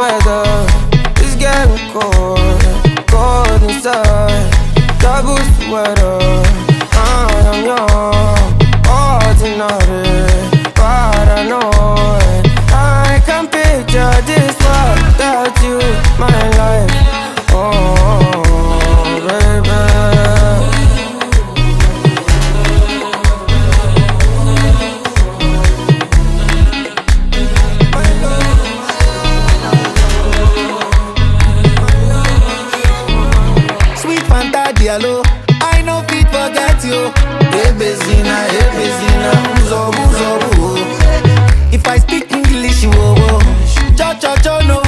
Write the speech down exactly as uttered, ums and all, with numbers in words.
It's getting cold, cold inside. Double sweater, I am young, ordinary, paranoid. I can picture this world without you, my life. Oh, baby. Sweet Fanta Diallo, I no fit forget you. Ebezina, Ebezina, uzo, uzo, uo. If I speak English, you oh, oh. Cho, cho, cho, no,